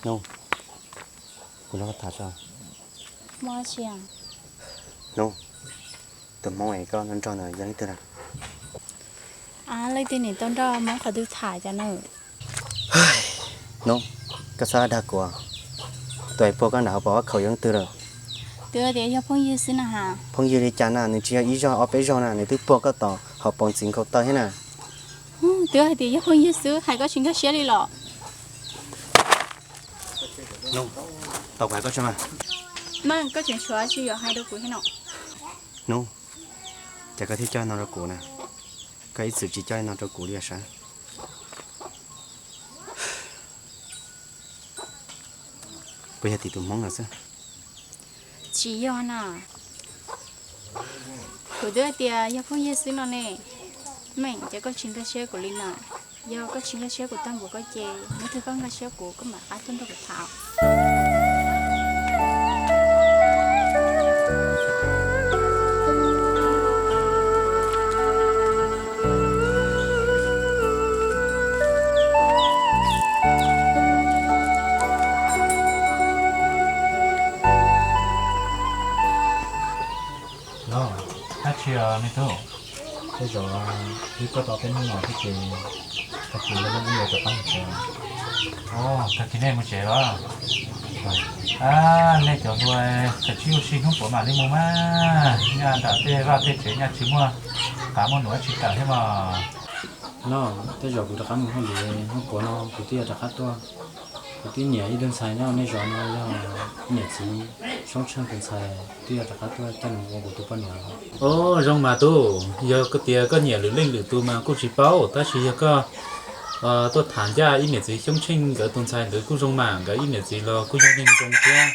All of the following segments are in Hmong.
Nub, kuv nrog koj tham tso. Nub, tus hmoob es koj nrog nrog ntawd yog leej twg na? Leej twg nim tau nrog hmoob qhov twg tham cas na? Nub, koj txhob dag kuv. Tus es puag koj nram hauv paus ob khaum yog leej twg lawm? Twb tias yog phooj ywg xwb na has. Phooj ywg li cas na, nws tsis yog ib zaug ob peb zaug na, nws twb puag koj tom hauv paus ntxiv nkaus taw thiab na. Twb hais tias yog phooj ywg xwb, hais koj tsis nkag siab li los? Nub, tau kuv hais koj tso mas. Mas koj tseem tshuav tsis yuav hais rau kuv thiab no. Nub, cas koj thiaj coj li no rau kuv na? Koj ib txwm tsis coj li no rau kuv li os sav. Puas yog tim tus hmoob no xwb? Tsis yog na. Kuv twb hais tias yog phooj ywg xwb no ne. Meem, cas koj tsis nkag siab kuv li na? Yog koj tsis nkag siab kuv tag npaum ko ces hnub twg koj nkag siab kuv, koj mam qab tuaj nrog kuv tham. Los, dab tsi os me tub? Tej zaum wb tuaj tau peb hnub no thiab ces tag kis neb yuav rov qab mus tsev. Os, tag kis nej mus tsev los? Nej cov hluas, txawm tsis ua si hnub puav mam li mus mas, nyaj nram tej vaj tej tsev nyaj tsis muaj qav muaj num dab tsi tawm thiab mos. Los, tej zaum kuv rov qab mus hauj lwm, hnub puav no kuv twb yuav rov qab tuaj. Kuv twb nyiam ib tug ntxhais nyob nej zos no yog niam txiv Xyoob Tsheej tus ntxhais, twb yuav rov qab tuaj coj nws ua kuv tus poj niam. Os, zoo mas tub, yog koj tias koj nyiam lwm leej lwm tus mas kuj tsis paub, tab sis yog koj tuaj tham ncaj ib niam txiv Xyoob Tsheej nkawd tus ntxhais ntawd kuj zoo mas, nkawd ib niam txiv los kuj yog neeg zoo thiab.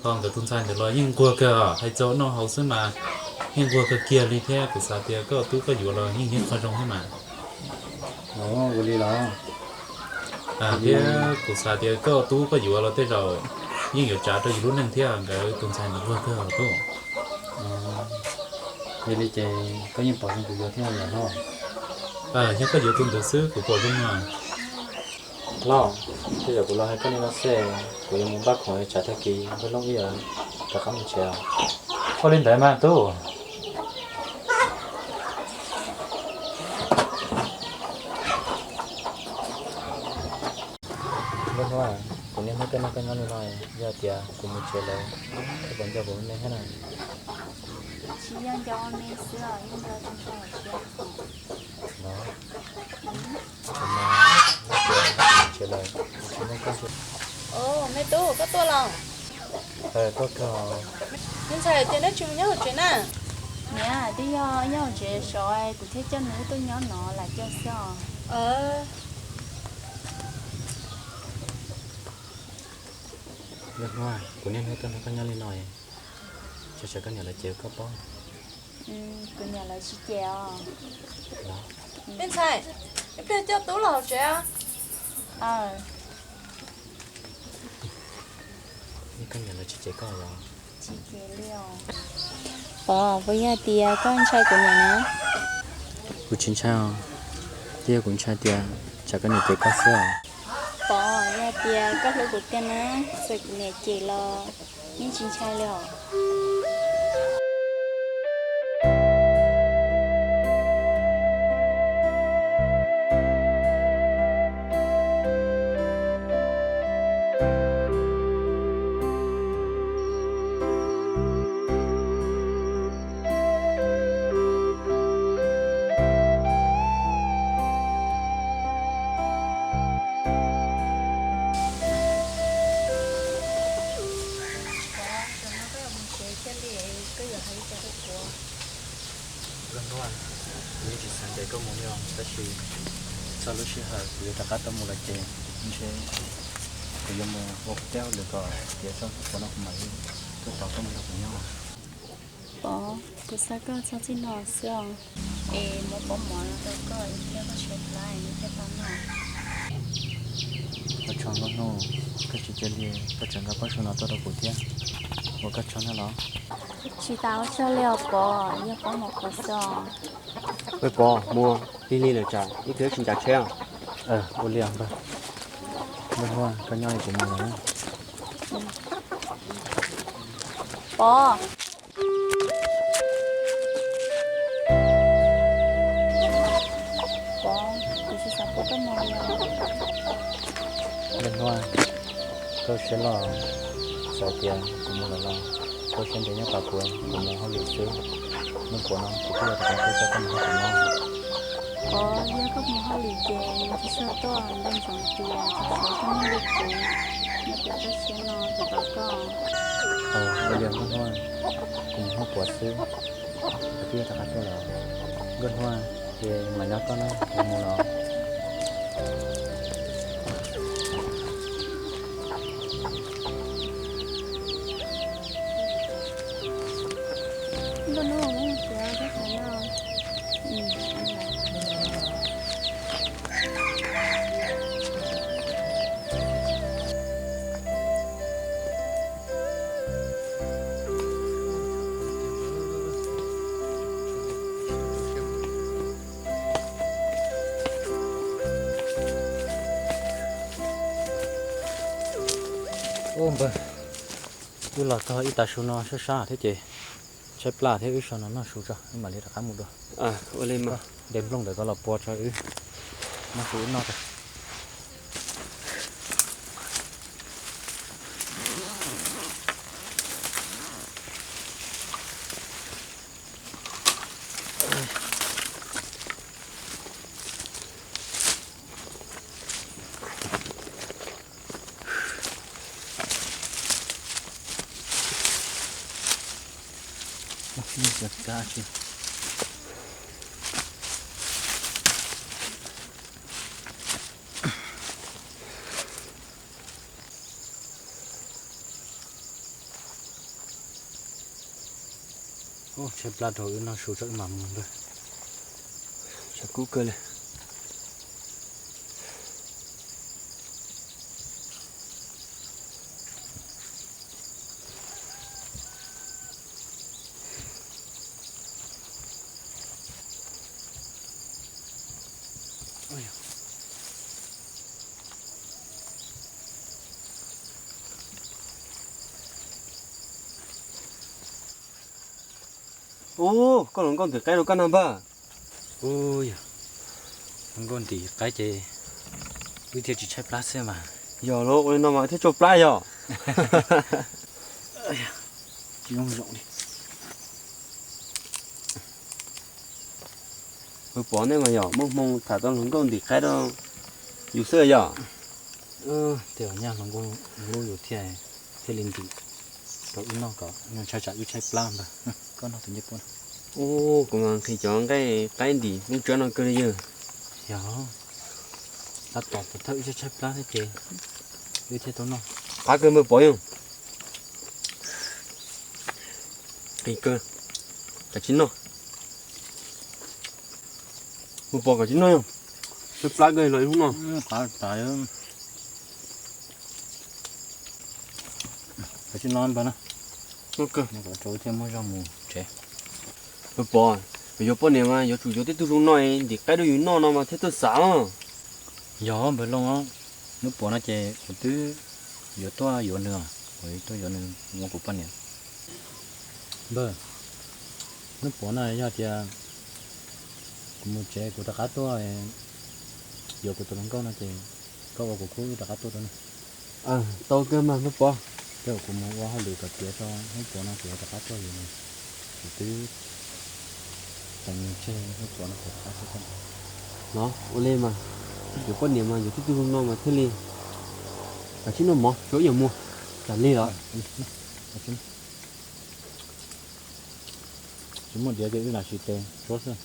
Ho nkawd tus ntxhais ntawd los yeej nquag kawg, hais txog noj haus xwb mas yeej nquag kawg kiag li thiab. Kuv xav tias koj tub koj yuav los yeej yog qhov zoo thiab mas. Ua li los? Thiab kuv xav tias koj tub koj yuav los tej zaum yeej yuav tsav rau yus lub neej thiab, nkawd tus ntxhais nws nquag kawg tub. Yog li ces koj yeej pom zoo kuv yuav thiab yom hlob? Yog koj yuav tus ntawd xwb kuv pom zoo no. Hlob, tej zaum kuv los hais koj li no xwb, kuv yuav mus npaj khoom tsav tag kis npawg Loob wb yuav rov qab mus tsev. Ua li ntawd mas tub. Npawg Hnub, kuv niaj hnub tuaj nrog koj nyob li no, yog tias kuv mus tsev lawm, koj puas nco kuv me me thiab na? Tsis yog nco ua me xwb os, yeej nco tus ntxhais hauv siab. Los, kuv mas yog tias mus tsev lawm, kuv tsis muaj koj. Os, me tub, koj tuaj los? Tuaj kawg. Me ntxhais, ces neb tsis mus nyob hauv tsev na? Niam, twb yog nyob hauv tsev sov kuv thiaj coj nws tuaj nyob no lam coj xwb os. Npawg Hnub, kuv niaj hnub tuaj nrog koj nyob li no, tsam koj niam lawv cem koj pob? Kuv niam lawv tsis cem os. Me ntxhais, ib pliag coj tub los hauv tsev. Koj niam lawv tsis cem koj los? Tsis cem li os. Pov, puas yog tias koj ntshai kuv niam na? Kuv tsis ntshai os, twb yog kuv ntshai tias tsam koj niam cem koj xwb os. Pov, yog tias koj hlub kuv tiag na, txawm kuv niam cem los yeej tsis ntshai li os. Pov, zaum no koj yuav mus tsev thiaj li, koj yuav hais li cas rau kuv? Npawg Hnub, kuv yeej tsis xav ncaim koj mus li os, tab sis txog lub sij hawm kuv yuav rov qab tau mus lawm ces ntshe kuv yuav mus ua kuv tej hauj lwm kom tiav tso, hnub puav no kuv mam li tuaj tos koj mus nrog kuv nyob. Pov, kuv xav koj txog txij no xwb os. Es muab pob mov los rau koj, ib pliag koj sawv plab es neb thiaj tau noj. Ua tsaug Npawg Hnub, koj tsis cia li, koj tseem nqa pob su no tuaj rau kuv thiab. Ua koj tsaug nawb los. Tsis tas ua tsaug li os Pov, yog pob mov qhuav xwb os. Pov, muab lig lig lawm tsam ib pliag tsis ncav tsheb os. Ua li os npawg. Nkauj Hnua, koj nyob li kuv mus lawm na. Pov. Pov, kuv tsis xav pub koj mus li os. Nkauj Hnua, koj siab loj, txawm tias kuv mus lawm los koj siab ntev nyob tos kuv, kuv mus hauj lwm xwb. Hnub puav no kuv twb yuav rov qab tuaj coj koj mus hauj lwm no. Pov, yog koj mus hauj lwm ces tsis txhob tuaj nteej tsoom tias tsis xav koj muaj li kuv, nyob tias koj siab no kuv tos koj. Ua li Nkauj Hnua, kuv mus hauj puav xwb, kuv twb yuav rov qab tuaj lawm. Nkauj Hnua, ces mam nyob koj na, kuv mus lawm. Ub npawg, wb los txog ib tav su no sab sab thiab ces tshaib plab thiab, wb so no noj su tso wb mam li rov qab mus dua. Ua li mas, de nplooj ntawd koj los pua tso wb noj su wb noj tso. Tshaib plab dhau wb noj su tso wb mam mus npawg. Tshav kub kawg li. Ub, koj hluas nkauj ntim qaib rau koj na npawg. Ub, yog hluas nkauj ntim qaib ces wb thiaj tsis tshaib plab xwb mas. Yog los ua li no mas thiaj tsau plab yog. Tsis zoo zoo li. Npawg Pov, nej mas yog muaj hmoo tham tau hluas nkauj ntim qaib rau yus xwb yog. Tej nyab hluas nkauj hlub yus thiaj, thiaj li ntim rau wb noj kom ntshai tsam wb tshaib plab npawg. Koj noj tus ncej puab. Ub, kuv mas nqhis cov nqaij qaib ntim lub tsawb no kawg li yawg. Yog, tab tom thawj wb tshaib tshaib plab thiab ces wb thiaj tau noj. Qab kawg npawg Pov yog. Nqhis kawg, kav tsij noj. Npawg Pov, kav tsij noj yog. Tshaib plab kawg los ib hnub no. Kav tsij noj npawg na. Npawg Pov, yuav poj niam mas yuav tsum yuav tej tug zoo no ntim qaib rau yus noj no mas thiaj tuaj xav os. Yog npawg Looj, hnub puav no ces kuv twb yuav tuaj yuav nws, kuv tuaj yuav nws ua kuv poj niam. Npawg, hnub puav no yog tias kuv mus tsev kuv rov qab tuaj yuav kuv tus hluas nkauj no ces koj ua kuv khub wb rov qab tuaj rau na. Tau kawg mas npawg Pov. Tej zaum kuv mus ua hauj lwm kom tiav tso, hnub puav no kuv rov qab tuaj yuav nws, kuv twb teev nws tseg, hnub puav no kuv rov qab tuaj. No ua li mas, yuav poj niam mas yuav tib tug zoo no mas thiaj li. Kav tsij noj mov, tshuav ib nyuag muag, tsam lig los. Tsis muaj diav ces wb lam siv tes tshuab xwb.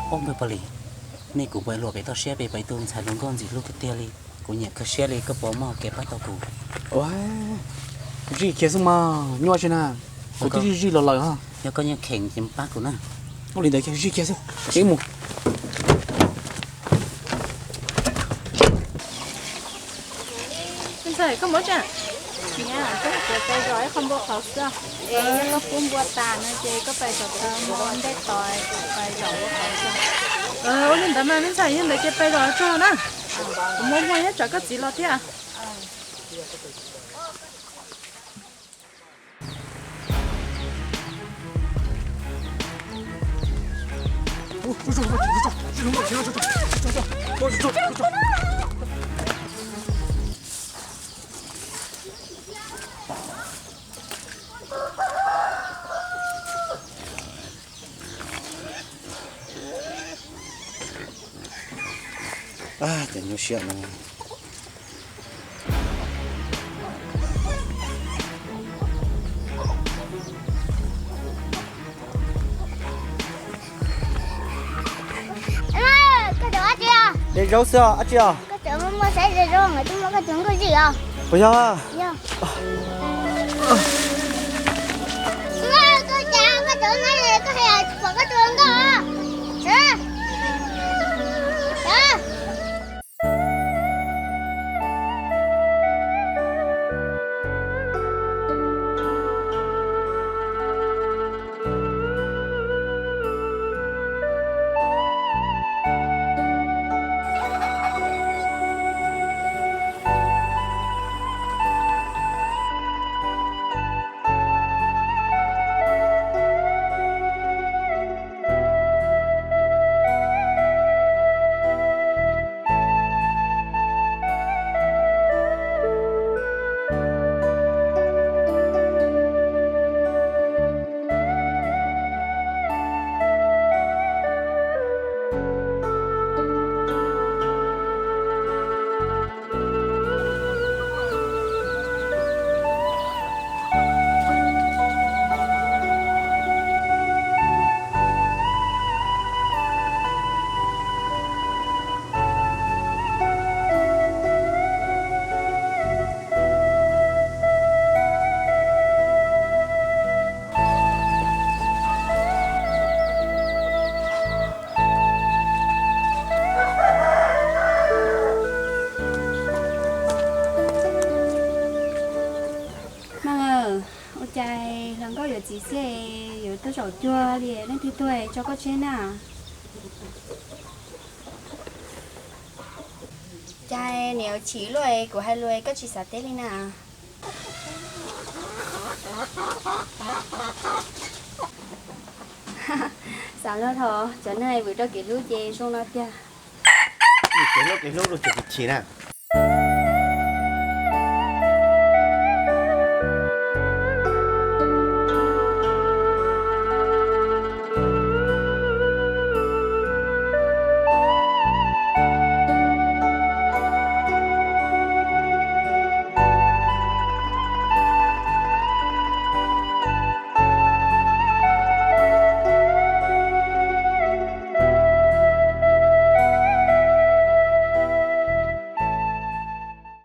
Ob npawg Pov Lis, nej kuv pais luag pem toj siab pem pais tu ntxhais hluas nkauj ntxim hlub tiag tiag li. Kuv nyiam kawg siab li, koj puas muaj kev pab tau kuv? Zij kiag xwb mas, nyuaj tsi na, kuv twb zij zij los lawm. Yog koj yeej kheev ces pab kuv na. Ua li ntawd ces zij kiag xwb, peb mus. Me ntxhais, koj mus tsev. Niam, koj tias pais zom ib qho npua qhauv xwb. Yog koj pub npua tas no ces koj pais zom tau npua ntej tos, pais zom npua qhauv xwb. Ua li ntawd mas me ntxhais, yog ntawd ces pais zom tso na. Kuv muaj muaj nyob tsam koj txiv los thiab. Cov nyuaj siab no. Koj cov dab tsi os? De zaub xwb os, dab tsi os? Koj cov muaj muaj saib de zaub, nkawd twb muab koj cov nkauj zij os. Puas yog? Yog. Koj cas koj cov no koj hais pom koj tus nkauj os? Sawv. Sawv. Mas, ua cas hluas nkauj yuav txiv xwb yuav tuaj zaum cuag li, leej twg tuaj tso koj tseg na? Cas niam chim luaj, kuv hais lus koj tsis xav teb li na? Xav luag thaum cov neeg vwm rau kev hlub ces zoo no tiag. Kev hlub, kev hlub rau ces kuv chim na.